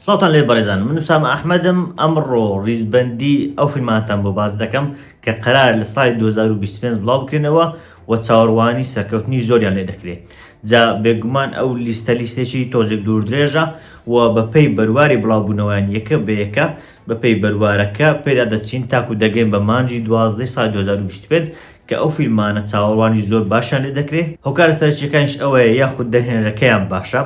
سڵاوتان لێ بەڕێزان من وسامە ئەحمەدم ئەمڕۆ ڕیزبەندی ئەو فیلمانتان بۆ باس دەکەم کە قەرار لە ساڵی 2025 بڵاو بکرێنەوە و چاوەڕوانی سەرکەوتنی زۆریان لێ دەکرێت جا بێگومان ئەو لیستە لیستێکی تۆزێک دوور درێژە و بەپێی بەرواری بڵاوبوونەوەیان یەکە بە یەکە بەپێی بەروارەکە پێدا دەچین تاکو دەگەین بە مانگی دوازدەی ساڵی 2025 کە ئەو فیلمانە چاوەڕوانی زۆر باشیان لێ دەکرێ، هۆکارە سەرەکییەکانیش ئەوەیە یاخود دەرهێنەرەکەیان باشە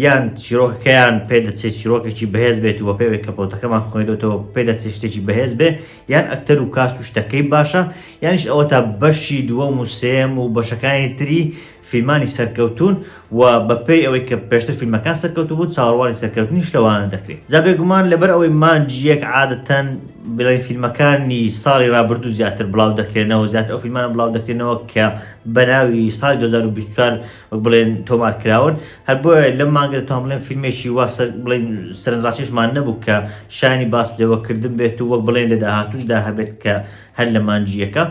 یان چیرۆکەکەیان پێدەچێ چیرۆکێکی بەهێز بێت و بەپێی ئەوەی کە پڵۆتەکەمان خوێندۆتەوە پێدەچێ شتێکی بەهێز بێ یان ئەکتەر و cast و شتەکەی باشە یانیش ئەوەتا بەشی دووەم و سێیەم و بەشەکانی تری فیلمانی سەرکەوتوون و بەپێی ئەوەی کە پێشتر فیلمەکان سەرکەوتوو بوون چاوەڕوانی سەرکەوتنیش لەوانە دەکرێت. جا بێگومان لەبەر ئەوەی مانگی یەک عادەتەن بڵێین فیلمەکانی ساڵی ڕابردوو زیاتر بڵاو دەکرێنەوە زیاتر ئەو فیلمانە بڵاو دەکرێنەوە کە بە ناوی ساڵی 2024 وەک بڵێن تۆمار کراون هەر بۆیە لەم مانگە دەتوان بڵێن فیلمێکی وا سەر بڵێن سەرنجڕاکێشمان نەبوو کە شایانی باس لێوەکردن بێت و وەک بڵێن لە داهاتووشدا هەبێت کە هەر لە مانگی یەکە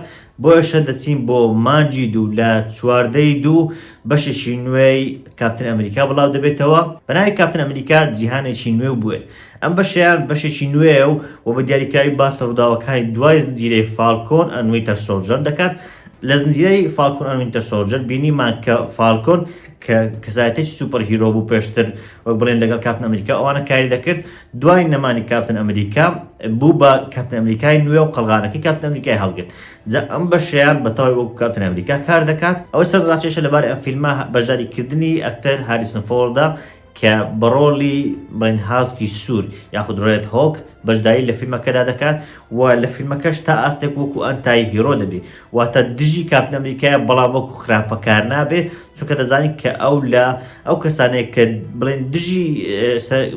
بۆیەشە دەچین بۆ مانگی دوو لە چواردەی دوو بەشێکی نوێی کاپتن ئەمریکا بڵاو دەبێتەوە بە ناوی کاپتن ئەمریکا جیهانێکی نوێ و بوێر. ئەم بەشەیان بەشێکی نوێیە و و بە دیاریکراوی باس لە ڕووداوەکانی دوای زنجیرەی Falcon and Winter Soldier دەکات. لە زنجیرەی Falcon and Winter Soldier بینیمان کە فالکۆن کە کەسایەتێکی superhero بوو پێشتر وەک بڵێن لەگەڵ کاپتن ئەمریکا ئەوانە کاری دەکرد دوای نەمانی کاپتن ئەمریکا بوو بە کاپتن ئەمریکای نوێ و قەڵغانەکەی کاپتن ئەمریکای هەڵگرت جا ئەم بەشەیان بە تەواوی وەکو کاپتن ئەمریکا کار دەکات ئەوەی سەرنجڕاکێشە لەبارەی ئەم فیلمە بەشداری کردنی ئەکتەر هاریسن فۆردە کە بە ڕۆڵی بڵێن هاڵکی سوور یاخود Red Hulk بەشداری لە فیلمەکەدا دەکات و لە فیلمەکەش تا ئاستێک وەکو anti-hero دەبێ واتە دژی کاپتن ئەمریکایە بەڵام وەکو خراپەکار نابێ چونکە دەزانین کە ئەو لە ئەو کەسانەیە کە بڵێن دژی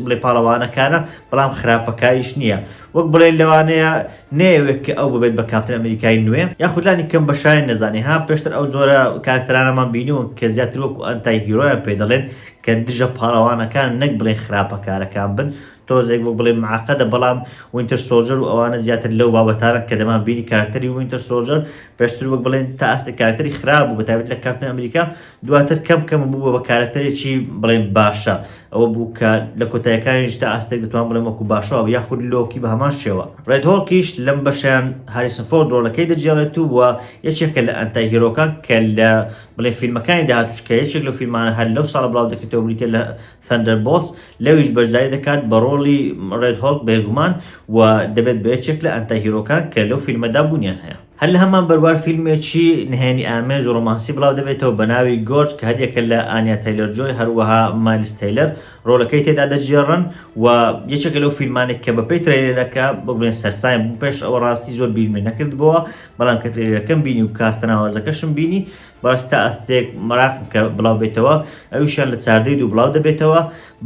بڵێ پاڵەوانەکانە بەڵام خراپەکاریش نییە وەک بڵێن لەوانەیە نەیەوێت کە ئەو ببێت بە کاپتن ئەمریکای نوێ یاخود لانی کەم بە شایان نەزانێ ها پێشتر ئەو جۆرە کارکتەرانەمان بینیون کە زیاتر وەکو anti-hero یان پێ دەڵێن کە دژە پاڵەوانەکان نەک بڵێن خراپەکارەکان بن تۆزێک وەک بڵێن معقدە بەڵام Winter Soldier و ئەوانە زیاتر لەو بابەتانە کە دەمان بینی کارکتەری Winter Soldier پێشتر وەک بڵێن تا ئاستێک کارکتەری خراپ بوو بەتایبەت لە کاپتن ئەمریکا دواتر کەم کەم بوو بە کارکتەرێکی بڵێن باشە ئەوە بوو کە لە کۆتایەکانیش تا ئاستێک دەتوان بڵێم وەکو باشەوە یاخود لۆکی بە هەمان شێوە Red Hulk یش لەم بەشیان هاریسن فۆرد ڕۆڵەکەی دەگێڕێت و یەکێکە لە anti-hero کان کە لە بڵێ فیلمەکانی داهاتوش کە یەکێک لەو فیلمانە هەر لەو ساڵە بڵاو دەکرێتەوە بریتیە لە Thunderbolts لەویش بەشداری دەکات بە ڕۆڵی Red Hulk بێگومان و دەبێت بە یەکێک لە anti-hero کان کە لەو فیلمەدا بوونیان هەیە. هەر لە هەمان بەروار فیلمێکی نهێنی ئامێز و ڕۆمانسی بڵاو دەبێتەوە بە ناوی گۆرج کە هەریەکە لە ئانیا تەیلەر جۆی هەروەها مایلس تەیلەر ڕۆڵەکەی تێدا دەگێڕن و یەکێکە لەو فیلمانێک کە بەپێی trailer ەکە بۆ بڵێن سەرسام بووم پێش ئەوە ڕاستی زۆر بیرم لێ نەکردبووە بەڵام کە trailer ەکەم بینی و cast ە ناوازەکەشم بینی بەڕاستی تا ئاستێک مەراقم کە بڵاو بێتەوە ئەویشیان لە چاردەی دوو بڵاو دەبێتەوە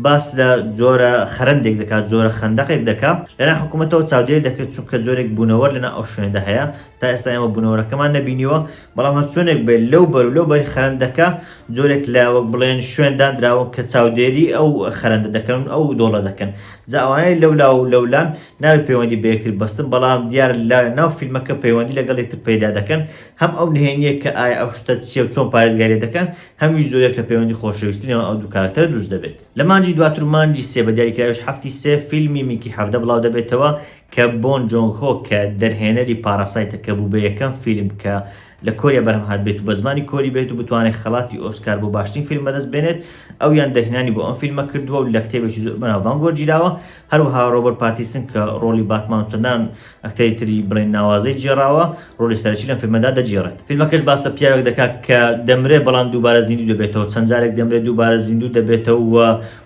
باس لە جۆرە خەرەندێک دەکات جۆرە خەندەقێک دەکا لەلایەن حکوومەتەوە چاودێری دەکرێت چونکە جۆرێک بوونەوەر لەنا ئەو شوێندا هەیە تا ئێستا ئێمە بوونەوەرەکەمان نەبینیوە بەڵام هەرچۆنێک بێت لەو بەر و لەو بەری خەرەندەکە جۆرێک لە وەک بڵێن شوێن دانراوە کە چاودێری ئەو خەرەندە دەکەن و ئەو دۆڵە دەکەن جا ئەوانەی لەولا و لەولان ناوی پەیوەندی بە یەکتر بەستن بەڵام دیارە لە ناو فیلمەکە پەیوەندی لەگەڵ یەکتر پەیدا دەکەن هەم ئەو نهێنییە کە ئایا ئەو شتە چییە و چۆن پارێزگاری لێ دەکەن، هەمیش جۆرێک لە پەیوەندی خۆشەویستی نێوان ئەو دوو کارەکتەرە دروست دەبێت. لە مانگی دواتر و مانگی سێ بە دیاریکراویش هەفتی سێ فیلمی میکی 17 بڵاو دەبێتەوە کە بۆن جۆنگ هۆ کە دەرهێنەری پاراسایتە کە بوو بە یەکەم فیلم کە لە کۆریا بەرهەم هاتبێت و بە زمانی کۆری بێت و بتوانێت خەڵاتی ئۆسکار بۆ باشترین فیلم بەدەست بێنێت ئەویان دەرهێنانی بۆ ئەم فیلمە کردووە و لە کتێبێکی زۆر بەناوبانگ وەرگیراوە هەروەها ڕۆبەرت پاتیسن کە ڕۆڵی باتمان و چەندان ئەکتەری تری بڵێن ناوازەی گێڕاوە، ڕۆڵی سەرەکی لەم فیلمەدا دەگێڕێت. فیلمەکەش باس لە پیاوێک دەکات کە دەمرێت بەڵام دووبارە زیندوو دەبێتەوە، چەند جارێک دەمرێت دووبارە زیندوو دەبێتەوە و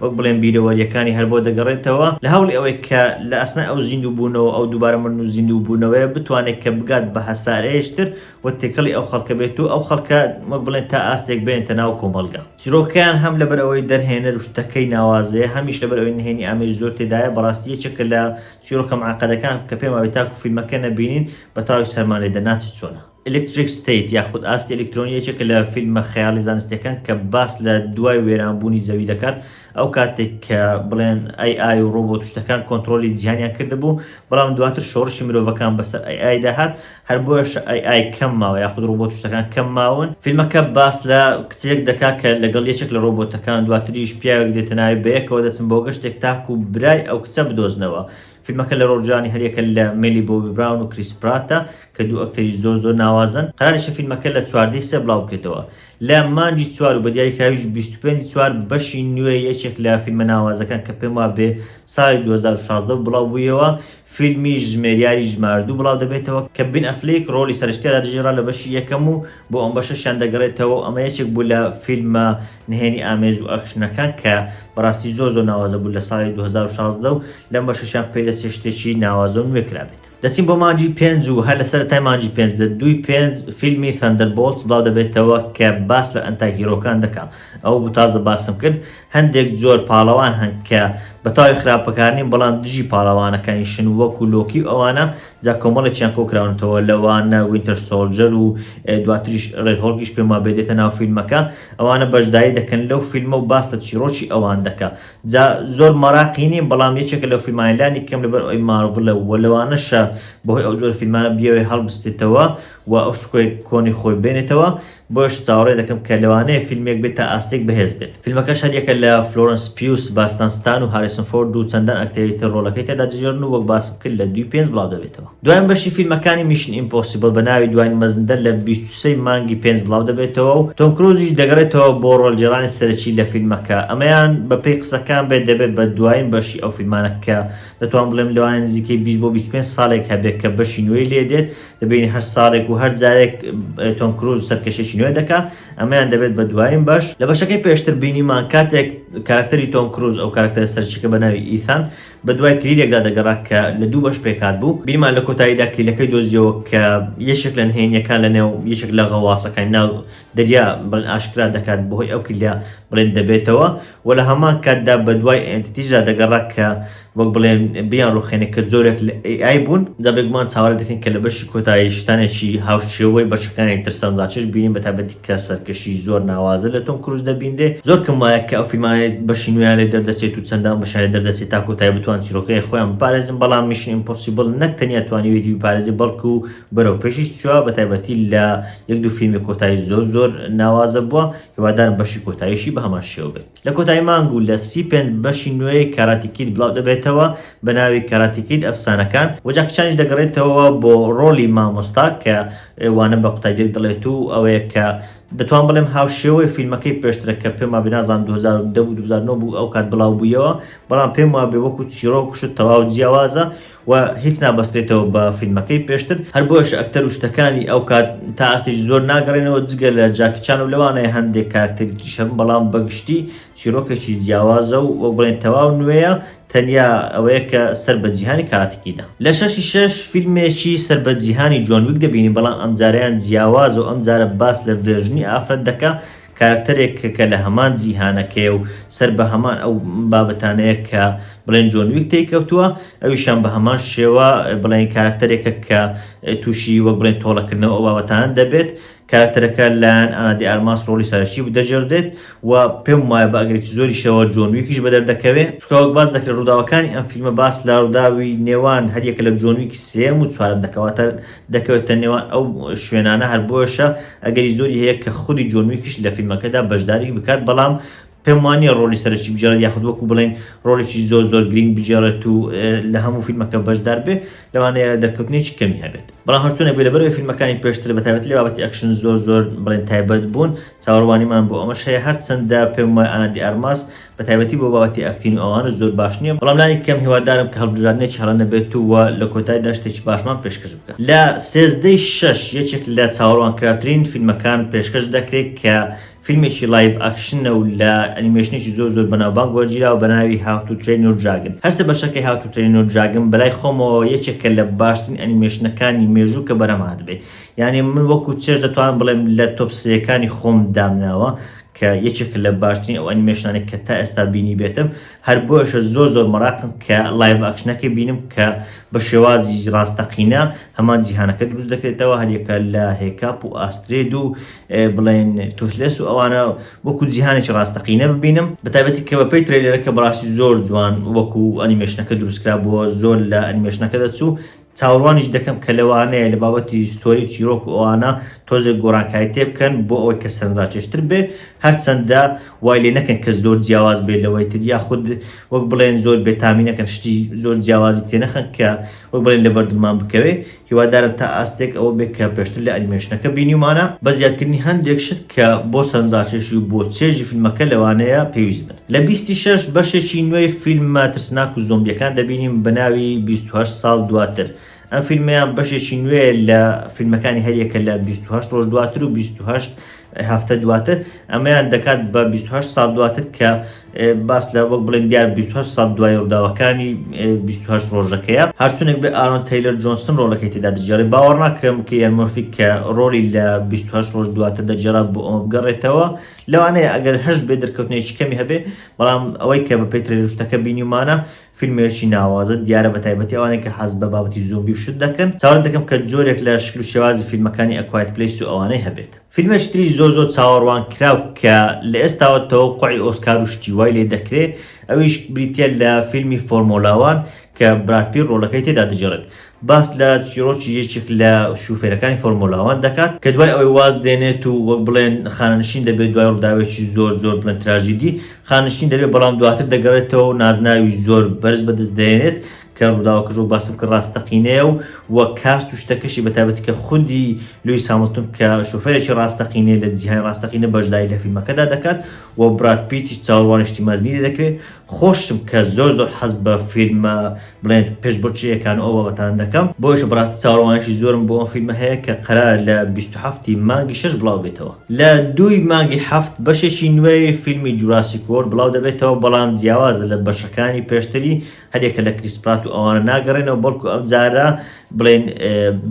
وەک بڵێن بیرەوەرییەکانی هەر بۆ دەگەڕێتەوە، لە هەوڵی ئەوەی کە لە ئەسنای ئەو زیندوو بوونەوە ئەو دووبارە مردن و زیندوو بوونەوەیە بتوانێت کە بگات بە هەسارەیەکی تر و تێکەڵی ئەو خەڵکە بێت و ئەو خەڵکە وەک بڵێن تا ئاستێک بێنێتە ناو کۆمەڵگا. چیرۆکەکەیان هەم لەبەر ئەوەی دەرهێنەر و شتەکەی ناوازەیە هەمیش لەبەر ئەوەی نهێنی ئامێری زۆر تێدایە بەڕاستی یەکێکە لە چیرۆکە معقدەکان کە پێم وابێ تاکو فیلمەکە نەبینین بە تەواوی سەرمان لێ دەناچێت چۆنە. Electric State یاخود ئاستی ئەلیکترۆنی یەکێکە لە فیلمە خەیاڵی زانستیەکان کە باس لە دوای وێرانبوونی زەوی دەکات. ئەو کاتێک کە بڵێن AI و ڕۆبۆت و شتەکان کۆنترۆلی جیهانیان کردبوو، بەڵام دواتر شۆڕشی مرۆڤەکان بەسەر AI دا هات، هەر بۆیەشە AI کەم ماوە یاخود ڕۆبۆت و شتەکان کەم ماون. فیلمەکە باس لە کچێک دەکات کە لەگەڵ یەکێک لە ڕۆبۆتەکان دواتریش پیاوێک دێتە ناوی بەیەکەوە دەچن بۆ گەشتێک تاکو برای ئەو کچە بدۆزنەوە. فیلمەکە لە ڕۆڵگێڕانی هەریەکە لە میلی بۆبی براون و کریس پراتە کە دوو ئەکتەری زۆر زۆر ناوازەن. قەراریشە فیلمەکە لە 14 ی سێ بڵاوبکرێتەوە. لە مانگی چوار و بە دیاریکراویش 25 ی چوار بەشی نوێی یەکێک لە فیلمە ناوازەکان کە پێم وابێ ساڵی 2016 بڵاو بوویەوە فیلمی ژمێریاری ژمارە دوو بڵاو دەبێتەوە کە بن ئەفلیک ڕۆڵی سەرەکی تیادا دەگێڕا لە بەشی یەکەم و بۆ ئەم بەشەشیان دەگەڕێتەوە و ئەمە یەکێک بوو لە فیلمە نهێنی ئامێز و ئەکشنەکان کە بەڕاستی زۆر زۆر ناوازە بوو لە ساڵی 2016 و لەم بەشەشیان پێدەچێت شتێکی ناوازە و نوێ کرابێت. دەچین بۆ مانگی پێنج و هەر لە سەرەتای مانگی پێنج لە دووی پێنج فیلمی Thunderbolts بڵاو دەبێتەوە کە باس لە anti-hero کان دەکا ئەوە بوو تازە باسم کرد هەندێک جۆر پاڵەوان هەن کە بە تەواوی خراپەکار نین بەڵام دژی پاڵەوانەکانیشن وەکو لۆکی و ئەوانە جا کۆمەڵێکیان کۆکراونەتەوە لەوانە Winter Soldier و دواتریش Red Hulk یش پێم وابێ دێتە ناو فیلمەکە ئەوانە بەشداری دەکەن لەو فیلمە و باس لە چیرۆکی ئەوان دەکا جا زۆر مەراقی نیم بەڵام یەکێکە لەو فیلمانەی لانی کەم لەبەر ئەوەی مارڤڵە و لەوانەشە بەهۆی ئەو جۆرە فیلمانە بیەوێ هەڵبستێتەوە و ئەو شکۆی کۆنی خۆی بێنێتەوە بۆیەش چاوەڕێ دەکەم کە لەوانەیە فیلمێک بێت تا ئاستێک بەهێز بێت. فیلمەکەش هەریەکە لە فلۆرنس پیو، سباستان ستان و هاریسن فۆرد و چەندان ئەکتەری تر ڕۆڵەکەی تێدا دەگێڕن و وەک باسم کرد لە دووی پێنج بڵاو دەبێتەوە. دواین بەشی فیلمەکانی Mission Impossible بە ناوی دواین مەزندە لە 23 مانگی پێنج بڵاو دەبێتەوە و تۆم کروزیش دەگەڕێتەوە بۆ ڕۆڵگێڕانی سەرەکی لە فیلمەکە. ئەمەیان بەپێی قسەکان بێت دەبێت بە دواین بەشی ئەو فیلمانە کە دەتوانم بڵێم لەوانەیە نزیکەی 20 بۆ 25 ساڵێک هەبێت کە بەشی نوێی لێ دێت. دەبینی هەر ساڵێک و هەر جارێک تۆم کروز سەرکەشێکی نوێ دەکا ئەمەیان دەبێت بە دوایین بەش لە بەشەکەی پێشتر بینیمان کاتێک کاراکتەری تۆم کروز ئەو کاراکتەرە سەرەکیەکە بە ناوی ئیثان بە دوای کلیلێکدا دەگەڕا کە لە دوو بەش پێکهات بوو بینیمان لە کۆتاییدا کلیلەکەی دۆزیەوە کە یەکێک لە نهێنیەکان لە نێو یەکێک لە غەواسەکانی ناو دەریا بڵێن ئاشکرا دەکات بەهۆی ئەو کلیلە بڵێن دەبێتەوە و لە هەمان کاتدا بە دوای entity شدا دەگەڕا کە وەک بڵێن بیان ڕوخێنێ کە جۆرێک لە AI بوون. جا بێگومان چاوەڕێ دەکەین کە لە بەشی کۆتایی شتانێکی هاوشێوەی بەشەکانی تر سەرنجڕاکێش بینین بە تایبەتی کە سەرکەشی زۆر ناوازە لە تۆم کروز دەبینرێ. زۆر کەم وایە کە ئەو فیلمانەی بەشی نوێیان لێ دەردەچێت و چەندان بەشیان لێ دەردەچێت تا کۆتایی بتوان چیرۆکەکەی خۆیان بپارێزن بەڵام Mission Impossible نەک تەنیا توانیویەتی بپارێزێ بەڵکو بەرەو پێشیش چووە بە تایبەتی لە یەک دوو فیلمی کۆتایی زۆر زۆر ناوازە بووە هیوادارم بەشی کۆتاییشی بە هەمان شێوە بێت. لە کۆتایی مانگ و لە 35 بەشی نوێی Karate Kid بڵاو دەبێتەوە بە ناوی Karate Kid ئەفسانەکان و جاکی چانیش دەگەڕێتەوە بۆ ڕۆڵی مامۆستا کە وانە بە قوتابیەک دەڵێت و ئەوەیە کە دەتوان بڵێم هاوشێوەی فیلمەکەی پێشترە کە پێم وابێ نازانم 2010 بوو 2009 بوو ئەو کات بڵاو بوویەوە بەڵام پێم وابێ وەکو چیرۆک شت تەواو جیاوازە و هیچ نابەسترێتەوە بە فیلمەکەی پێشتر، هەر بۆیەش ئەکتەر و شتەکانی ئەو کات تا ئاستێکی زۆر ناگەڕێنەوە جگە لە جاکی چان و لەوانەیە هەندێک کارکتەری تریش هەبن بەڵام بە گشتی چیرۆکێکی جیاوازە و وەک بڵێن تەواو نوێیە تەنیا ئەوەیە کە سەر بە جیهانی Karate Kid ە. لە شەشی شەش فیلمێکی سەر بە جیهانی جۆن ویک دەبینین بەڵام ئەمجارەیان جیاوازە و ئەمجارە باس لە version ی ئافرەت دەکا کارەکتەرێک کە لە هەمان جیهانەکەیە و سەر بە هەمان ئەو بابەتانەیە کە بڵێن جۆن ویک تێیکەوتووە، ئەویشیان بە هەمان شێوە بڵێن کارەکتەرێکە کە تووشی وەک بڵێن تۆڵەکردنەوە ئەو بابەتانە دەبێت. کارەکتەرەکە لایەن ئانا دی ئارماس ڕۆڵی سەرەکی دەگێڕدێت و پێم وایە بە ئەگەرێکی زۆریشەوە جۆن ویکیش بەدەر دەکەوێ، چونکە وەک باس دەکرێت ڕووداوەکانی ئەم فیلمە باس لە ڕووداوی نێوان هەریەکە لە جۆن ویکی سێیەم و چوارەم دەکات، واتە دەکەوێتە نێوان ئەو شوێنانە، هەر بۆیەشە ئەگەری زۆری هەیە کە خودی جۆن ویکیش لە فیلمەکەدا بەشداری بکات، بەڵام پێم وانییە ڕۆڵی سەرەکی بگێڕێت یاخود وەکو بڵێین ڕۆڵێکی زۆر زۆر گرینگ بگێڕێت و لە هەموو فیلمەکە بەشدار بێ، لەوانەیە دەرکەوتنێکی کەمی هەبێت. بەڵام هەرچۆنێک بێت لەبەرئەوەی فیلمەکانی پێشتر بە تایبەتی لە بابەتی ئەکشن زۆر زۆر بڵێن تایبەت بوون، چاوەڕوانیمان بۆ ئەمەش هەیە، هەرچەندە پێم وایە ئانا دی ئارماس بە تایبەتی بۆ بابەتی acting و ئەوانە زۆر باش نییە، بەڵام لانی کەم هیوادارم کە هەڵبژاردنێکی هەڵە نەبێت و لە کۆتاییدا شتێکی باشمان پێشکەش بکات. لە سێزدەی شەش یەکێک لە چاوەڕوانکراوترین فیلمەکان پێشکەش دەکرێت کە فیلمێکی live action ە و لە ئەنیمەیشنێکی زۆر زۆر بەناوبانگ وەرگیراوە بە ناوی How to Train Your Dragon. هەرسێ بەشەکەی How to Train Your Dragon بەلای خۆمەوە یەکێکە لە باشترین ئەنیمەیشنەکانی مێژوو کە بەرهەم هاتبێت. یانی من وەکو چێژ دەتوانم بڵێم لە top سێیەکانی خۆم دامناوە. کە یەکێکە لە باشترین ئەو ئەنیمەیشنانەی کە تا ئێستا بینیبێتم، هەر بۆیەشە زۆر زۆر مەراقم کە live action ەکەی بینم کە بە شێوازی ڕاستەقینە هەمان جیهانەکە دروست دەکرێتەوە، هەریەکە لە هێکاپ و ئاسترێد و بڵێن توثلێس و ئەوانە وەکو جیهانێکی ڕاستەقینە ببینم، بەتایبەتی کە بەپێی trailer ەکە بەڕاستی زۆر جوان وەکو ئەنیمەیشنەکە دروستکرا بووە زۆر لە ئەنیمەیشنەکە دەچوو. چاوەڕوانیش دەکەم کە لەوانەیە لە بابەتی story و چیرۆک و ئەوانە تۆزێک گۆڕانکاری تێ بکەن بۆ ئەوەی کە سەرنجڕاکێشتر بێ، هەرچەندە وای لێ نەکەن کە زۆر جیاواز بێ لەوەی تر یاخود وەک بڵێن زۆر بێتامی نەکەن شتی زۆر جیاوازی تێ نەخەن کە وەک بڵێن لەبەر دڵمان بکەوێ. هیوادارم تا ئاستێک ئەوە بێ کە پێشتر لە ئەنیمەیشنەکە بینیومانە بە زیادکردنی هەندێک شت کە بۆ سەرنجڕاکێشی و بۆ چێژی فیلمەکە لەوانەیە پێویست بن. لە 26 بەشێکی نوێی فیلمە ترسناک و زۆمبیەکان دەبینین بە ناوی 28 ساڵ دواتر. ئەم فیلمەیان بەشێکی نوێیە لە فیلمەکانی هەریەکە لە 28 ڕۆژ دواتر و 28 هەفتە دواتر، ئەمەیان دەکات بە 28 ساڵ دواتر کە باس لە وەک بڵێن دیار 28 ساڵ دوای ڕووداوەکانی 28 ڕۆژەکەیە. هەرچۆنێک بێ ئارۆن تەیلەر جۆنسن ڕۆڵەکەی تێدا دەگێڕێ، باوەڕ ناکەم کیلیان مۆرفی کە ڕۆڵی لە 28 ڕۆژ دواتر دەگێڕا بۆ ئەمە بگەڕێتەوە، لەوانەیە ئەگەر هەشت بێ دەرکەوتنێکی کەمی هەبێ، بەڵام ئەوەی کە بەپێی trailer شتەکە بینیومانە فیلمێکی ناوازە دیارە بەتایبەتی ئەوانەی کە حەز بە بابەتی زۆمبی و شت دەکەن، چاوەڕێ دەکەم کە جۆرێک لە شکل و شێوازی فیلمەکانی A Quiet Place و ئەوانەی هەبێت. فیلمێکی تری زۆر زۆر چاوەڕوان کراو کە لە ئێستاوە تەوەقوعی ئۆسکار و شتی وای لێ دەکرێ ئەویش بریتیە لە فیلمی Formula One کە براد پیت ڕۆڵەکەی تێدا دەگێڕێت. باس لە چیرۆکی یەکێک لە شوفێرەکانی Formula One دەکات کە دوای ئەوەی واز دێنێت و وەک بڵێن خانەنشین دەبێت دوای ڕووداوێکی زۆر زۆر بڵێن تراژیدی خانەنشین دەبێت بەڵام دواتر دەگەڕێتەوە و نازناوی زۆر بەرز بەدەست دەهێنێت کە ڕووداوەکەش وەک باسم کرد ڕاستەقینەیە و و cast و شتەکەشی بە تایبەتی کە خودی لویس هامڵتون کە شوفێرێکی ڕاستەقینەیە لە جیهانی ڕاستەقینە بەشداری لە فیلمەکەدا دەکات و براد پیتیش چاوەڕوانی شتی مەزنی لێ دەکرێت خۆشم کە زۆر زۆر حەز بە فیلمە بڵێن پێشبڕکێیەکان و ئەو بابەتانە دەکەم بۆیش بەڕاستی چاوەڕوانیی زۆرم بۆ ئەم فیلمە هەیە کە قەرارە لە 27 ی مانگی شەش بڵاو بێتەوە. لە دووی مانگی حەفت بەشێکی نوێی فیلمی Jurassic World بڵاو دەبێتەوە بەڵام جیاوازە لە بەشەکانی پێشتری هەریەکە لە کریس پرات و ئەوانە ناگەڕێنەوە بەڵکو ئەم جارە بڵێن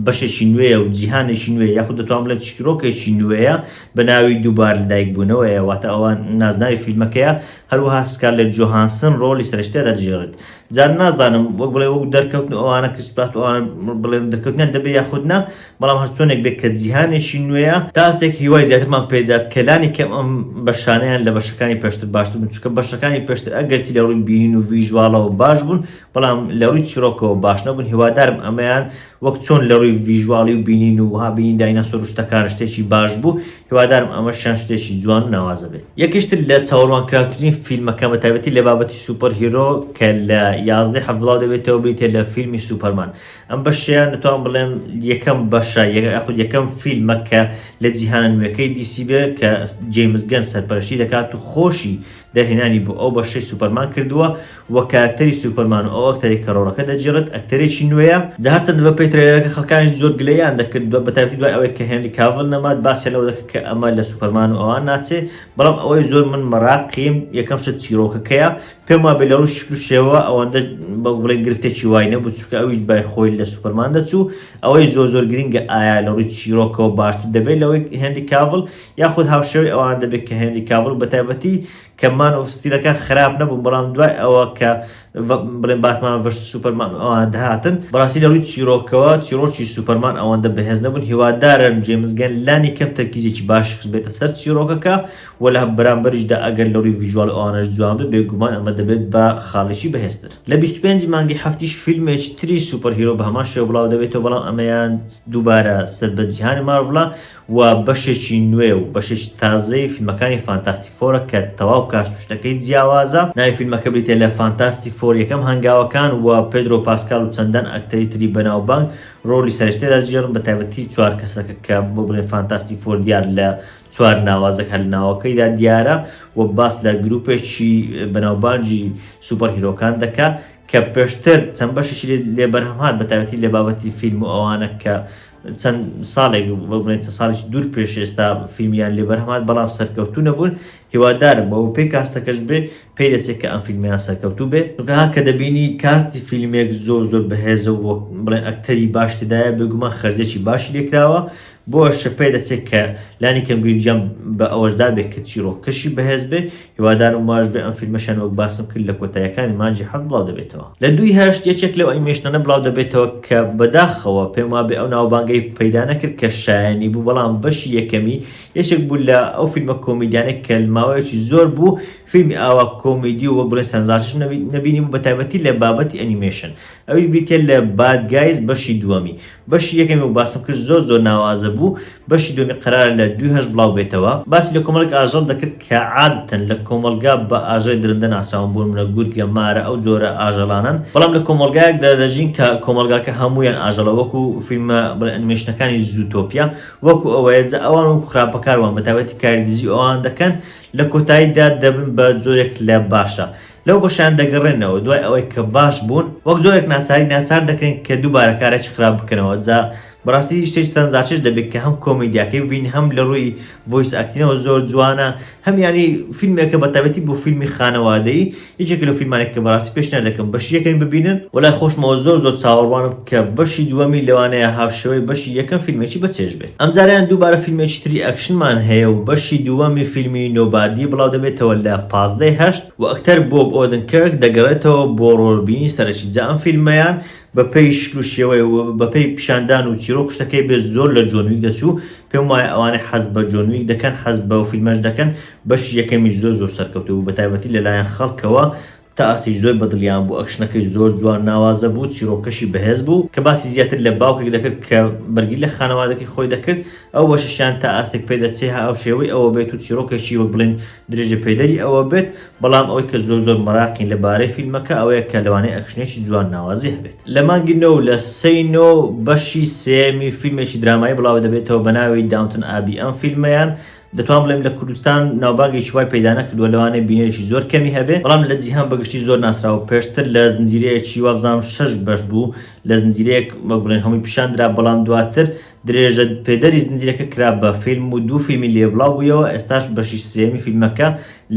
بەشێکی نوێیە و جیهانێکی نوێ یاخود دەتوان بڵێن چیرۆکێکی نوێیە بە ناوی دووبار لەدایک بوونەوەیە واتە ئەوان نازناوی فیلمەکەیە هەروەها سکارلێت جۆهانسن ڕۆڵی سەرەکی تێدا دەگێڕێت جار نازانم وەک بڵێ وەک دەرکەوتن و ئەوانە کریس پرات و ئەوانە بڵێن دەرکەوتنیان دەبێ یاخود نا بەڵام هەرچۆنێک بێت کە جیهانێکی نوێیە تا ئاستێک هیوای زیاترمان پێدات کە لانی کەم ئەم بەشانەیان لە بەشەکانی پێشتر باشتر بن چونکە بەشەکانی پێشتر ئەگەرچی لە ڕووی بینین و visual ەوە باش بوون بەڵام لە ڕووی چیرۆکەوە باش نەبوون هیوادارم ئەمەیان وەک چۆن لە ڕووی visual ی و بینین و ها بینین دایناسۆر و شتەکان شتێکی باش بوو هیوادارم ئەمەشیان شتێکی جوان و ناوازە بێت. یەکێکی تر لە چاوەڕوانکراوترین فیلمەکان بە تایبەتی لە بابەتی superhero کە لە 11 حەفت بڵاو دەبێتەوە بریتیە لە فیلمی سوپەرمان ئەم بەشەیان دەتوانم بڵێم یەکەم بەشە یاخود یەکەم فیلمە کە لە جیهانە نوێکەی دیسی بێ کە جەیمس گەن سەرپەرشتی دەکات و خۆشی دەرهێنانی بۆ ئەو بەشەی سوپەرمان کردووە و کارکتەری سوپەرمان و ئەو ئەکتەرەی کە ڕۆڵەکە دەگێڕێت ئەکتەرێکی نوێیە، جا هەرچەندە بەپێی trailer ەکە خەڵکانیش زۆر گلەییان دەکرد بەتایبەتی دوای ئەوەی کە هێنری کاڤڵ نەما باسیان لەوە دەکرد کە ئەمە لە سوپەرمان و ئەوان ناچێ بەڵام ئەوەی زۆر من مەراقیم یەکەم شت چیرۆکەکەیە پێم وابێ لە ڕووی شکل و شێوە ئەوەندە بە بڵێن گرفتێکی وای نەبوو چونکە ئەویش بای خۆی لە سوپەرمان دەچوو ئەوەی زۆر زۆر گرنگە ئایا لە ڕووی چیرۆکەوە باشتر دەبێت لەوەی هێنری کاڤڵ یاخود هاوشێوەی ئەوان دەبێت کە هێنری کاڤڵ بەتایبەتی کە Man of Steel ەکان خراپ نەبوون بەڵام دوای ئەوە کە بڵێن Batman versus Superman ئەوان دەهاتن بەڕاستی لە ڕووی چیرۆکەوە چیرۆکی سوپەرمان ئەوەندە بەهێز نەبوون هیوادارم جەیمس گەن لانی کەم تەرکیزێکی باشی خستبێتە سەر چیرۆکەکە و لە بەرامبەریشدا ئەگەر لە ڕووی visual ئەوانەش جوان بێت بێگومان ئەمە دەبێت بە خاڵێکی بەهێزتر. لە 25 مانگی حەفتیش فیلمێکی تری superhero بە هەمان شێوە بڵاو دەبێتەوە بەڵام ئەمەیان دووبارە سەر بە جیهانی مارڤڵە و بەشێکی نوێ و بەشێکی تازەی فیلمەکانی Fantastic Four ە کە تەواو cast و شتەکەی جیاوازە. ناوی فیلمەکە بریتیە لە Fantastic Four یەکەم هەنگاوەکان و پێدرۆ پاسکال و چەندان ئەکتەری تری بەناوبانگ ڕۆڵی سەرەکی تێدا دەگێڕن بەتایبەتی چوار کەسەکە کە بۆ بڵێن Fantastic Four دیار لە چوار ناوازەکە هەر لە ناوەکەیدا دیارە و باس لە گروپێکی بەناوبانگی superhero کان دەکا کە پێشتر چەند بەشێکی لێ بەرهەم هات بەتایبەتی لە بابەتی فیلم و ئەوانە کە چەند ساڵێک بڵێن چەند ساڵێکی دوور پێش ئێستا فیلمیان لێ بەرهەمات بەڵام سەرکەوتوو نەبوون هیوادارم بەوە پێی cast ەکەش بێ پێی دەچێت کە ئەم فیلمیان سەرکەوتوو بێ چونکە ها کە دەبینی cast ی فیلمێک زۆر زۆر بەهێزە و بڵێن ئەکتەری باش تێدایە بێگومان خەرجێکی باشی لێکراوە. بۆیەشە پێدەچێت کە لانی کەم گرنگیان بە ئەوەش دابێت کە چیرۆکەشی بەهێز بێ، هیوادارم واش بێ ئەم فیلمەشیان وەک باسم کرد لە کۆتاییەکانی مانگی حەوت بڵاو دەبێتەوە. لە دووی هەشت یەکێک لەو ئەنیمەیشنانە بڵاو دەبێتەوە کە بەداخەوە پێم وابێ ئەو ناوبانگەی پەیدا نەکرد کە شایەنی بوو بەڵام بەشی یەکەمی یەکێک بوو لە ئەو فیلمە کۆمیدیانەی کە ماوەیەکی زۆر بوو فیلمی ئاوا کۆمیدی و وەک بڵێن سەرنجڕاکێشم نەبینیبوو بەتایبەتی لە بابەتی ئەنیمەیشن ئەویش بریتیە لە Bad Guys بەشی دووەمی. بەشی یەکەمی وەک باسم کرد زۆر زۆر ناوازە بوو، بەشی دووەمی قەرارە لە دووی هەشت بڵاو بێتەوە. باسی لە کۆمەڵێک ئاژەڵ دەکرد کە عادەتەن لە کۆمەڵگا بە ئاژەڵی درندە ناسراون بۆ نمونە گورگە، مارە ئەو جۆرە ئاژەڵانەن، بەڵام لە کۆمەڵگایەکدا دەژین کە کۆمەڵگاکە هەموویان ئاژەڵە وەکو فیلمە بڵێن ئەنیمەیشنەکانی زووتۆپیا وەکو ئەوەیە جا ئەوان وەکو خراپەکار وان بەتایبەتی کاری دزی و ئەوان دەکەن لە کۆتاییدا دەبن بە جۆرێک لە باشە لەو بەشەیان دەگەڕێنەوە دوای ئەوەی کە باش بوون وەک جۆرێک ناچاری ناچار دەکرێن کە دووبارە کارێکی خراپ بکەنەوە جا بەڕاستی شتێکی سەرنجڕاکێش دەبێت کە هەم کۆمیدیاکەی ببین هەم لە ڕووی voice acting ەوە زۆر جوانە هەم یانی فیلمێکە بە تایبەتی بۆ فیلمی خانەوادەیی یەکێکە لەو فیلمانێک کە بەڕاستی پێشنیار دەکەم بەشی یەکەمی ببینن وەلای خۆشمەوە زۆر زۆر چاوەڕوانم کە بەشی دووەمی لەوانەیە هاوشێوەی بەشی یەکەم فیلمێکی بەچێژ بێت. ئەمجارەیان دووبارە فیلمێکی تری ئەکشنمان هەیە و بەشی دووەمی فیلمی Nobody بڵاو دەبێتەوە لە 15 ی هەشت و ئەکتەر بۆب ئۆدنکێرک دەگەڕێتەوە بۆ ڕۆڵبینی سەرەکی جا ئەم فیلمەیان بەپێی شکل و شێوەی و بەپێی پیشاندان و چیرۆک شتەکەی بێت زۆر لە جۆن ویک دەچوو پێم وایە ئەوانەی حەز بە جۆن ویک دەکەن حەز بەو فیلمەش دەکەن بەشی یەکەمی زۆر زۆر سەرکەوتوو بوو بەتایبەتی لەلایەن خەڵکەوە تا ئاستێکی زۆر بەدڵیان بوو، ئەکشنەکەی زۆر جوان ناوازە بوو، چیرۆکەشی بەهێز بوو، کە باسی زیاتر لە باوکێک دەکرد کە بەرگری لە خانەوادەکەی خۆی دەکرد، ئەو بەشەشیان تا ئاستێک پێدەچێ هاوشێوەی ئەوە بێت و چیرۆکێکی وەک بڵێین درێژە پێدەری ئەوە بێت، بەڵام ئەوەی کە زۆر زۆر مەراقین لە بارەی فیلمەکە ئەوەیە کە لەوانەیە ئەکشنێکی جوان ناوازەی هەبێت. لە مانگی نۆ و لە سێی نۆ بەشی سێیەمی فیلمێکی درامایی بڵاودەبێتەوە بەناوی Downton Abbey ئەم فیلمەیان دەتوانم بڵێم لە کوردستان ناوبانگێکی وای پەیدا نەکردووە لەوانەیە بینەرێکی زۆر کەمی هەبێ بەڵام لە جیهان بەگشتی زۆر ناسراوە پێشتر لە زنجیرەیەکی وابزانم شەش بەش بوو لە زنجیرەیەک وەک بڵێن هەمووی پیشان درا بەڵام دواتر درێژە پێدەری زنجیرەکە کرا بە فیلم و دوو فیلمی لێ بڵاو بوویەوە ئێستاش بەشی سێیەمی فیلمەکە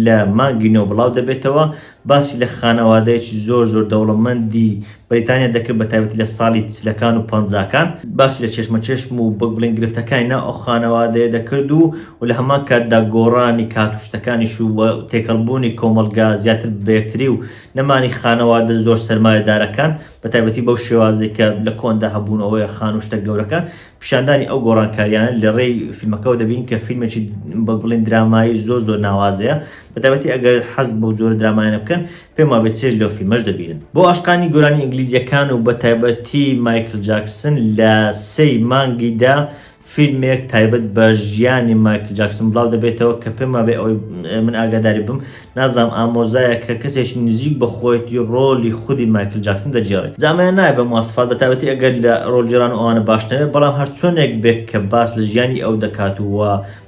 لە مانگی نۆ بڵاو دەبێتەوە باسی لە خانەوادەیەکی زۆر زۆر دەوڵەمەندی بەریتانیا دەکرد بە تایبەتی لە ساڵی چلەکان و پەنجاکان باسی لە چێشمەچێشم و بەک بڵێن گرفتەکانی ناو ئەو خانەوادەیە دەکرد و و لە هەمان کاتدا گۆڕانی کات و شتەکانیش و تێکەڵبوونی کۆمەڵگا زیاتر بە یەکتری و نەمانی خانەوادە زۆر سەرمایەدارەکان بە تایبەتی بەو شێوازێک کە لە کۆندا هەبوون ئەوەیە خان و شتە گەورەکان پیشاندانی ئەو گۆڕانکاریانە لە ڕێی فیلمەکەوە دەبین کە فیلمێکی بەک بڵێن درامایی زۆر زۆر ناوازەیە بە تایبەتی ئەگەر حەز بەو جۆرە درامایانە بکەن پێم وابێت چێژ لەو فیلمەش دەبینن. بۆ ئاشقانی گۆرانی ئینگلیزیەکان و بەتایبەتی مایکل جاکسن لە سێی مانگی دە فیلمێک تایبەت بە ژیانی مایکل جاکسن بڵاو دەبێتەوە کە پێم وابێ ئەوەی من ئاگاداری بم نازانم ئامۆزایە کە کەسێکی نزیک بە خۆیەتی ڕۆڵی خودی مایکل جاکسن دەگێڕێت جا ئەمەیان نایە بە مواسفات بەتایبەتی ئەگەر لە ڕۆڵگێڕان و ئەوانە باش نەبێت بەڵام هەرچۆنێک بێت کە باس لە ژیانی ئەو دەکات و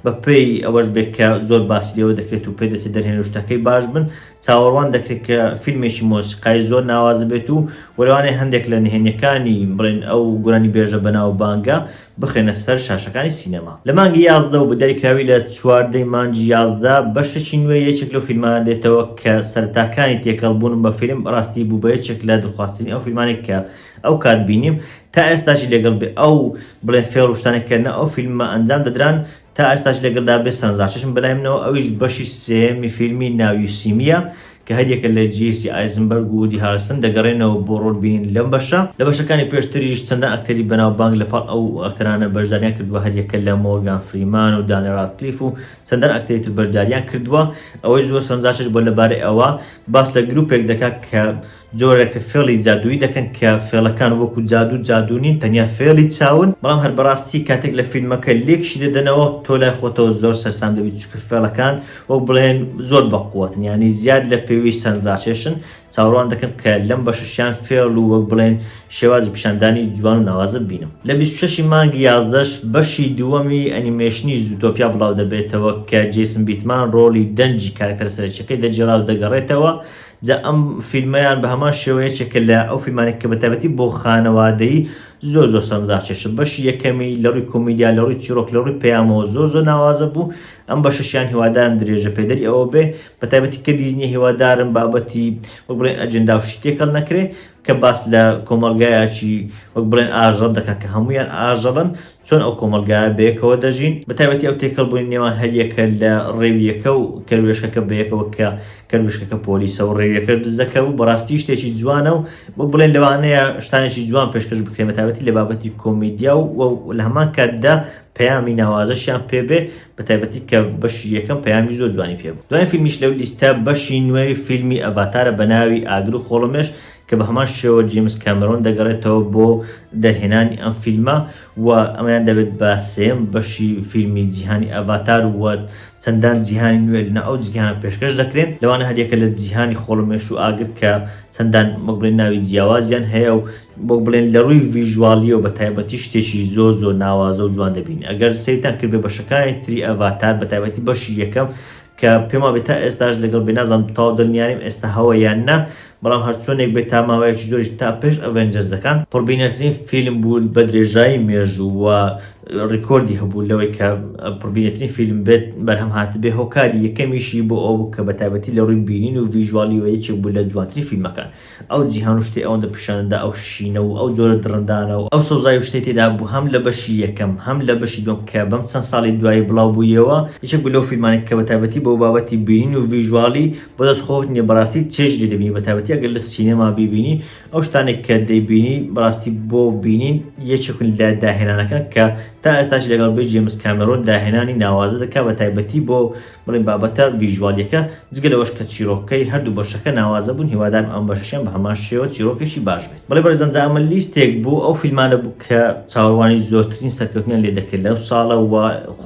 بەپێی ئەوەش بێت کە زۆر باسی لێوە دەکرێت و پێدەچێت دەرهێنەر و شتەکەی باش بن چاوەڕوان دەکرێت کە فیلمێکی مۆسیقایی زۆر ناوازە بێت و لەوانەیە هەندێک لە نهێنیەکانی بڵێن ئەو گۆرانیبێژە بەناوبانگە بخرێنە سەر شاشەکانی سینەما. لە مانگی 11 و بە دیاریکراوی لە 14 ی مانگی 11 بەشێکی نوێی یەکێک لەو فیلمانە دێتەوە کە سەرەتاکانی تێکەڵبوونم بە فیلم بەڕاستی بوو بە یەکێک لە دڵخوازترین ئەو فیلمانەی کە ئەو کات بینیم تا ئێستاشی لەگەڵ بێ ئەو بڵێن فێڵ و شتانێک کە نە ئەو فیلمە ئەنجام دەدران تا ئێستاش لەگەڵدا بێ سەرنجڕاکێشم بەلای منەوە ئەویش بەشی سێیەمی فیلمی Now You See Me یە کە هەریەکە لە جێسی ئایزنبەرگ و وودی هارلسن دەگەڕێنەوە بۆ ڕۆڵ بینین لەم بەشە. لە بەشەکانی پێشتریش چەندان ئەکتەری بەناوبانگ لە پاڵ ئەو ئەکتەرانە بەشداریان کردووە هەریەکە لە مۆرگان فریمان و دانیێل ڕادکلیف و چەندان ئەکتەری تر بەشداریان کردووە. ئەوەی زۆر سەرنجڕاکێش بووە لەبارەی ئەوە باس لە گروپێک دەکات کە جۆرێک فێڵی جادوویی دەکەن کە فێڵەکان وەکو جادوو جادوو نین تەنیا فێڵی چاون، بەڵام هەر بەڕاستی کاتێک لە فیلمەکە لێکیشی دەدەنەوە تۆ لای خۆتەوە زۆر سەرسام دەبیت چونکە فێڵەکان وەک بڵێن زۆر بەقوەتن یانی زیاد لە پێویست سەرنجڕاکێشن، چاوەڕوان دەکەم کە لەم بەشەشیان فێڵ و وەک بڵێن شێوازی پیشاندانی جوان و ناوازە ببینم. لە 26 ی مانگی یازدەش بەشی دووەمی ئەنیمەیشنی زوتۆپیا بڵاودەبێتەوە کە جەیسن بیتمان ڕۆڵی دەنجی کارەکتەرە سەرەکیەکەی دەگێڕا و دەگەڕێتەوە جا ئەم فیلمەیان بە هەمان شێوە یەکێکە لە ئەو فیلمانەی کە بە تایبەتی بۆ خانەوادەیی زۆر زۆر سەرنجڕاکێشە بەشی یەکەمی لە ڕووی کۆمیدیا لە ڕووی چیرۆک لە ڕووی پەیامەوە زۆر زۆر ناوازە بوو ئەم بەشەشیان هیوادارم درێژە پێدەری ئەوە بێ بە تایبەتی کە دیزنی هیوادارم بابەتی وەک بڵێن ئەجندا و شتی تێکەڵ نەکرێ. کە باس لە کۆمەڵگایەکی وەک بڵێن ئاژەڵ دەکات کە هەموویان ئاژەڵن چۆن ئەو کۆمەڵگایە بەیەکەوە دەژین بەتایبەتی ئەو تێکەڵ بوونی نێوان هەریەکە لە ڕێویەکە و کەروێشکەکە بەیەکەوە کە کەروێشکەکە پۆلیسە و ڕێویەکەش دزەکە بوو بەڕاستی شتێکی جوانە و وەک بڵێن لەوانەیە شتانێکی جوان پێشکەش بکرێن بەتایبەتی لە بابەتی کۆمیدیا و لە هەمان کاتدا پەیامی ناوازەشیان پێ بێ بەتایبەتی کە بەشی یەکەم پەیامی زۆر جوانی پێ بوو. دوایین فیلمیش لەو لیستە بەشی نوێی فیلمی ئەڤاتارە بە ناوی ئاگر و خۆڵەمێش کە بە هەمان شێوە جیمس کامێرۆن دەگەڕێتەوە بۆ دەرهێنانی ئەم فیلمە و ئەمەیان دەبێت بە سێیەم بەشی فیلمی جیهانی ئەڤاتار و چەندان جیهانی نوێ لە ئەو جیهانە پێشکەش دەکرێن لەوانە هەریەکە لە جیهانی خۆڵەمێش و ئاگر کە چەندان وەک بڵێن ناوی جیاوازیان هەیە و وەک بڵێن لە ڕووی visual یەوە بە تایبەتی شتێکی زۆر زۆر ناوازە و جوان دەبینی ئەگەر سەیرتان کردبێ بەشەکانی تری ئەڤاتار بە تایبەتی بەشی یەکەم کە پێم وابێ تا ئێستاش لەگەڵ بێ نازانم تەواو دڵنیانیم ئێستا هەوە یان نا بەڵام هەرچۆنێک بێت تا ماوەیەکی زۆریش تا پێش Avengers ەکان پڕبینەرترین فیلم بوو بە درێژایی مێژوو و ڕیکۆردی هەبوو لەوەی کە پڕبینەترین فیلم بێت بەرهەم هاتبێ هۆکاری یەکەمیشی بۆ ئەوە بوو کە بە تایبەتی لە ڕووی بینین و visual یەوە یەکێک بوو لە جوانترین فیلمەکان. ئەو جیهان و شتەی ئەوەندە پیشاندا ئەو شینە و ئەو جۆرە دڕندانە و ئەو سەوزایی و شتەی تێدا بوو هەم لە بەشی یەکەم هەم لە بەشی دووەم کە بەم چەند ساڵەی دوایی بڵاو بوویەوە یەکێک بوو لەو فیلمانەی کە بەتایبەتی بۆ بابەتی بینین و visual ی بۆ دەست خۆت نیە بەڕاستی چێژ لێ دەبینی بەتایبەتی ئەگەر لە سینەما بیبینی ئەو شتانێک کە دەیبینی بەڕاستی بۆ بینین یەکێکن لە داهێنانەکان کە تا ئێستاش لەگەڵ بێ جێمس کامێرۆن داهێنانی ناوازە دەکات بەتایبەتی بۆ بڵێین بابەتە visual یەکە، جگە لەوەش کە چیرۆکەکەی هەردوو بەشەکە ناوازە بوون، هیوادارم ئەم بەشەشیان بە هەمان شێوە چیرۆکێکی باش بێت. بەڵێ بەڕێزان جا ئەمە لیستێک بوو ئەو فیلمانە بوو کە چاوەڕوانی زۆرترین سەرکەوتنیان لێ دەکرێت لەو ساڵە و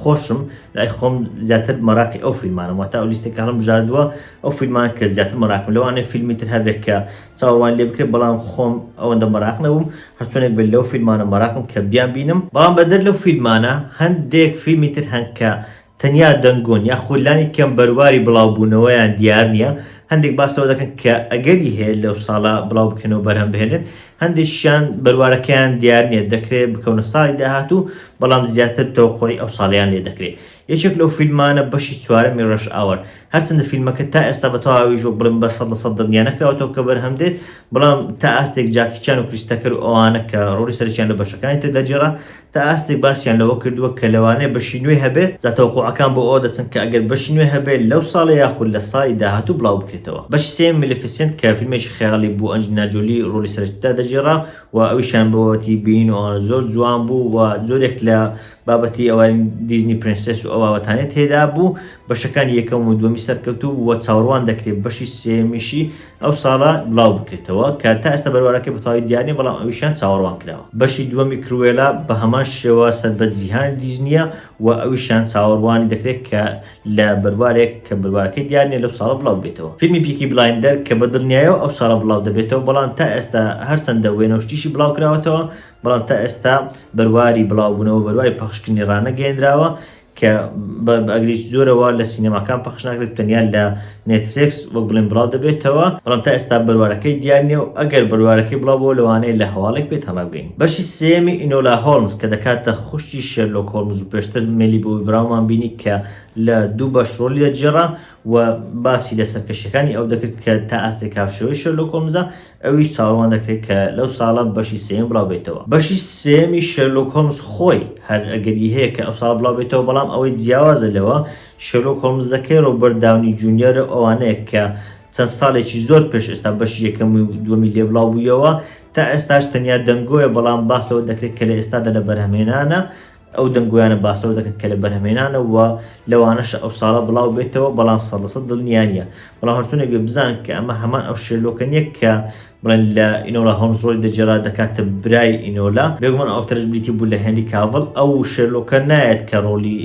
خۆشم لای خۆم زیاتر مەراقی ئەو فیلمانم واتە ئەو لیستێک هەڵم بژاردووە ئەو فیلمان کە زیاتر مەراقم لەوانەیە فیلمی تر هەبێت کە چاوەڕوان لێ بکرێت بەڵام خۆم ئەوەندە مەراق نەبووم هەرچۆنێک بێت لەو فیلمانە مەراقم کە بیان بینم بەڵام بەدەر لەو فیلمانە هەندێک فیلمی تر هەن کە تەنیا دەنگۆن یاخود لانی کەم بەرواری بڵاوبوونەوەیان دیار نییە، هەندێک باس لەوە دەکەن کە ئەگەری هەیە لەو ساڵە بڵاو بکرێنەوە بەرهەم بهێنن، هەندێکیشیان بەروارەکەیان دیار نییە دەکرێت بکەونە ساڵی داهاتوو، بەڵام زیاتر تەوەقوعی ئەو ساڵەیان لێ دەکرێت. یەکێک لەو فیلمانە بەشی چوارەمی Rush Hour، هەرچەندە فیلمەکە تا ئێستا بە تەواویش وەک بڵێم بە 100% دڵنیا نەکراوەتەوە کە بەرهەم دێت، بەڵام تا ئاستێک جاکی چان و کریس تەکەر و ئەوانە کە ڕۆڵی سەرەکیان لە بەشەکانی تر دەگێڕا تا ئاستێک باسیان لەوە کردووە کە لەوانەیە بەشی نوێی هەبێت، جا تەوەقوعەکان بۆ ئەوە دەچن کە ئەگەر بەشی نوێ هەبێت لەو ساڵە یاخود لە ساڵی داهاتوو بڵاو بکرێتەوە. بەشی سێیەم Maleficent کە فیلمێکی خەیاڵی بوو ئەنجلینا جۆلی ڕۆڵی سەرەکی تێدا دەگێڕا و ئەویشیان بە بابەتی بینین و ئەوانە زۆر جوان بوو و جۆرێک لە بابەتی ئەوانی Disney princess و ئەو بابەتانەی تێدا بوو، بەشەکانی یەکەم و دووەمی سەرکەوتوو بوو و چاوەڕوان دەکرێت بەشی سێیەمیشی ئەو ساڵە بڵاو بکرێتەوە کە تا ئێستا بەروارەکەی بە تەواوی دیار نیە بەڵام ئەویشیان چاوەڕوان کراوە. بەشی دووەمی Cruella بە هەمان شێوە سەر بە جیهانی دیزنیە و ئەویشیان چاوەڕوانی دەکرێت کە لە بەروارێک کە بەروارەکەی دیار نیە لەو ساڵە بڵاو بێتەوە. فیلمی Peaky Blinders کە بە دڵنیایەوە ئەو ساڵە بڵاو دەبێتەوە بەڵام تا ئێستا هەرچەندە وێنە و شتیشی بڵاو کراوەتەوە بەڵام تا ئێستا بەرواری بڵاوبوونەوە بەرواری پەخشکردنی ڕانەگەیەنراوە کە بە ئەگەرێکی زۆرەوە لە سینەماکان پەخش ناکرێت تەنیا لە نێتفلێکس وەک بڵێن بڵاو دەبێتەوە بەڵام تا ئێستا بەروارەکەی دیار نییە و ئەگەر بەروارەکەی بڵاو بۆ لەوانەیە لە هەواڵێک پێتان ڕابگەین. بەشی سێیەمی ئینۆلا هۆڵمز کە دەکاتە خوشکی شێرلۆک هۆڵمز و پێشتر میلی بۆبی براونمان بینی کە لە دوو بەش ڕۆڵی دەگێڕا و باسی لە سەرکەشیەکانی ئەو دەکرد کە تا ئاستێک هاوشێوەی شێرلۆک هۆڵمزە ئەویش چاوەڕوان دەکرێت کە لەو ساڵە بەشی سێیەم بڵاو بێتەوە. بەشی سێیەمی شێرلۆک هۆڵمز خۆی هەر ئەگەری هەیە کە ئەو ساڵە بڵاو بێتەوە، بەڵام ئەوەی جیاوازە لەوە شێرلۆک هۆڵمزەکەی ڕۆبەرت داونی جونیەر و ئەوانەیە کە چەند ساڵێکی زۆر پێش ئێستا بەشی یەکەم و دووەمی لێ بڵاو بوویەوە، تا ئێستاش تەنیا دەنگۆیە، بەڵام باس لەوە دەکرێت کە لە ئێستادا لە بەرهەمهێنانە ئەو دەنگۆیانە باس لەوە دەکەن کە لە بەرهەمهێنانە و لەوانەشە ئەو ساڵە بڵاو بێتەوە بەڵام 100% دڵنیا نییە بەڵام هەرچۆنێک بێ بزان کە ئەمە هەمان ئەو شێرلۆکە نییە کە بڵێن لە ئینۆلا هۆڵمز ڕۆڵی دەگێڕا دەکاتە برای ئینۆلا بێگومان ئەو ئەکتەرەش بریتی بوو لە هێنری کاڤڵ ئەو شێرلۆکە نایەت کە ڕۆڵی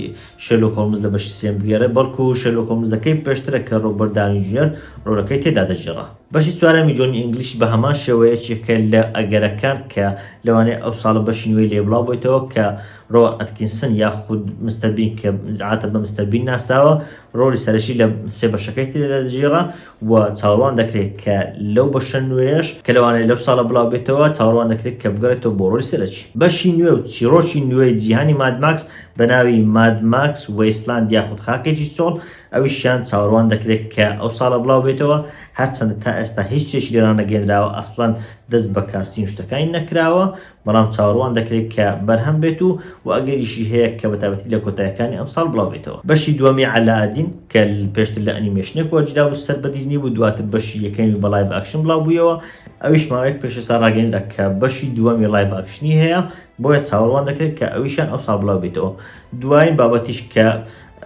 شێرلۆک هۆڵمز لە بەشی سێم بگێڕێ بەڵکو شێرلۆک هۆڵمزەکەی پێشترە کە ڕۆبەرت داونی جونیەر ڕۆڵەکەی تێدا دەگێڕا. بەشی چوارەمی جۆنی ئینگلیش بە هەمان شێوە یەکێکە لە ئەگەرەکان کە لەوانەیە ئەو ساڵە بەشی نوێی لێ بڵاو بێتەوە کە ڕۆوان ئەتکینسن یاخود مستەر بین کە عادەتەن بە مستەر بین ناسراوە ڕۆڵی سەرەکی لە سێ بەشەکەی تێدا دەگێڕا و چاوەڕوان دەکرێت کە لەو بەشە نوێیەش کە لەوانەیە لەو ساڵە بڵاو بێتەوە چاوەڕوان دەکرێت کە بگەڕێتەوە بۆ ڕۆڵی سەرەکی. بەشی نوێ و چیڕۆکی نوێی جیهانی ماد ماکس بە ناوی Mad Max Wasteland یاخود خاکێکی چۆڵ ئەویشیان چاوەڕوان دەکرێت کە ئەو ساڵە بڵاو بێتەوە، هەرچەندە تا ئێستا هیچ شتێکی لێ ڕانەگەیەنراوە، ئەسڵەن دەست بە casting و شتەکانی نەکراوە، بەڵام چاوەڕوان دەکرێت کە بەرهەم بێت و و ئەگەریشی هەیە کە بەتایبەتی لە کۆتایەکانی ئەمساڵ بڵاو بێتەوە. بەشی دووەمی عەلائەدین کە پێشتر لە ئەنیمەیشنێک وەرگیرابوو سەر بە دیزنی بوو دواتر بەشی یەکەمی بە live action بڵاو بوویەوە ئەویش ماوەیەک پێش ئێستا ڕاگەیەندرا کە بەشی دووەمی live action ی هەیە بۆیە چاوەڕوان دەکرێت کە ئەویشیان ئەوساڵ بڵاو بێتەوە. دوایین بابەتیش کە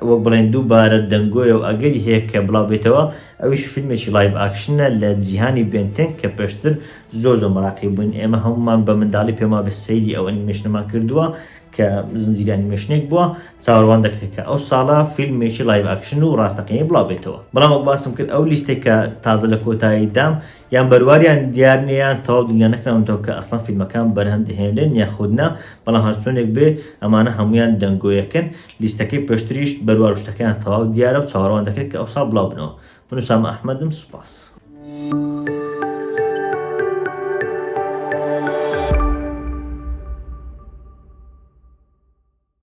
وەک بڵێن دووبارە دەنگۆیە و ئەگەری هەیە کە بڵاو بێتەوە ئەویش فیلمێکی live action ە لە جیهانی Ben Ten کە پێشتر زۆر زۆر مەراقی بووین ئێمە هەمومان بە منداڵی پێما بە سەیری ئەو ئەنیمەیشنەمان کردووە کە زنجیرە ئەنیمەیشنێک بووە چاوەڕوان دەکرێت کە ئەو ساڵە فیلمێکی live action و ڕاستەقینەی بڵاو بێتەوە بەڵام وەک باسم کرد ئەو لیستێک کە تازە لە کۆتایی دام یان بەرواریان دیار نیە یان تەواو دڵنیا نەکراونەتەوە کە ئەسڵەن فیلمەکان بەرهەم دەهێنرێن یاخود نا، بەڵام هەرچۆنێک بێ ئەمانە هەموویان دەنگۆیەکن، لیستەکەی پێشتریش بەروار و شتەکەیان تەواو دیارە و چاوەڕوان دەکرێت کە ئەوساڵ بڵاو بنەوە. من ئوسامە ئەحمەدم سوپاس.